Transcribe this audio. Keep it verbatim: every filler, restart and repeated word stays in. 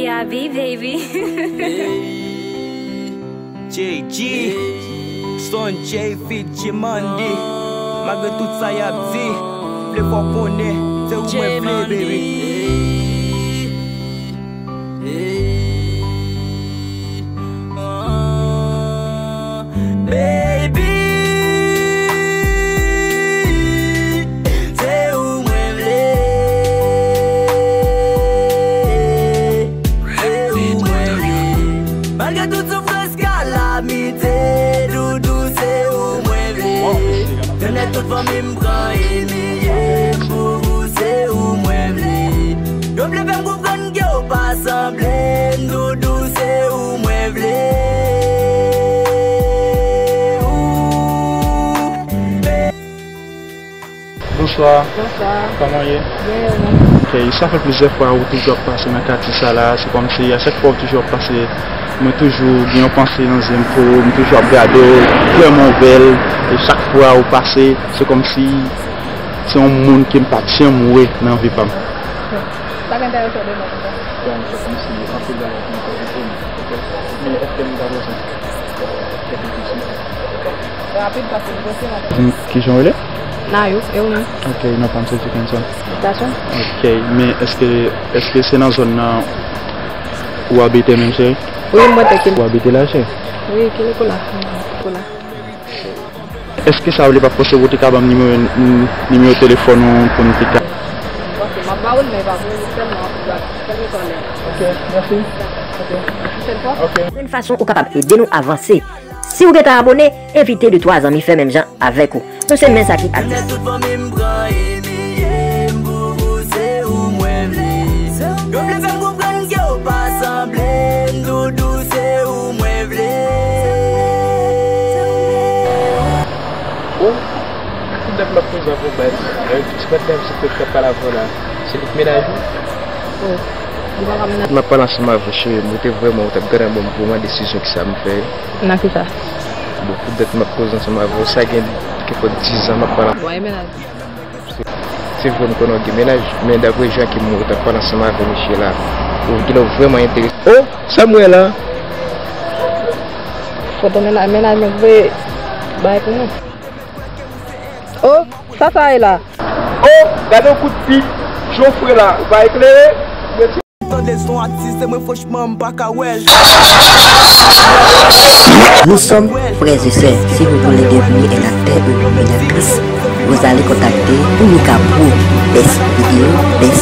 Yabi, baby. J G, Son J feat J Mandy. Malgre tout sa y ap di, vle fè w konnen, se ou mwen vle, baby. Baby, se ou mwen vle. Se ou mwen vle. Malgre tout soufrans, kalamite, doudou, se ou mwen vle. Menm lè tout fanmi m pran imilye m, pou ou se ou mwen vle. Yo vle fè m konprann ke w pa sanble m, doudou, se ou mwen vle. Ou, Bonswa. Bonswa. Kòman w ye? Byen, e ou menm? Ok, sa fè plizyè fwa ou toujou ap pase nan katye sa la, se kòmsi a chak fwa ou toujou ap pase, mwen toujou gen yon panse nan zye m pou ou, m toujou ap gade w, vrèman w bèl, e chak fwa ou pase, se kòmsi se yon moun ke m pa t janm wè nan vi pa m. Sa k enterese w de mwen konsa? Bon, se kòmsi anpil bagay ki enterese m, ok? Men èske m ta bezwen kèk kesyon? Rapid, paske m prese, m ap... Di m kijan w rele? Nayou, e ou menm? Ok, non pa m se Dickenson. Gason? Ok, men èske, èske se nan zòn nan ou abite menm, cheri? Wi, mwen te Kin... Ou abite la, cheri? Wi, Kinikula. Kinikula. Èske sa vle pa pase w te ka ban m nimewo, nimewo telefòn ou pou m te ka... Ok, m ap ba ou l, men e pa pou ou sèlman, pou gade. Kèlkeswa lè. Ok, mèsi. Ok. Pwochèn fwa. Ok. Yon fason ou kapab ede nou avanse. Si w gentan abone, envite de twa zanmi fè menm jan avèk ou. Nou se Men Sa Ki Atis. Tout fanmi m pran imilye m, pou ou se ou mwen vle. Yo vle fè m konprann ke w pa sanble m, doudou, se ou mwen vle. Oh, tout dat m ap poze avè w, baz. Èk, se pa t dam se k ap pale avè w la. Se li k menaj ou? Oh, li pa ka menaj. M ap pale ansanm avè w, cheri m, ou te vrèman, ou t ap gade anba m pou w mande desizyon ki sa m fè. Nan ki sa? Bon, tout dat m ap koze ansanm avè w, sa gen kèk diz an m ap pale. Bon, e menaj. Se, se vre m konnen w gen menaj, men daprè jan ke m wè w t ap pale ansanm avè misye la, ou genlè w vrèman enterese. Oh, sa m wè la? Foto menaj, menaj mwen voye bay pou mwen. Oh, sa sa ye la? Oh, gade yon kout pik, jan w fre la, ou pa eklere? Tande son atis, se mwen franchman m pa ka wè l. Nous sommes frères et sœurs. Si vous voulez devenir un acteur ou une actrice, vous allez contacter Unica Pro. Best vidéo, best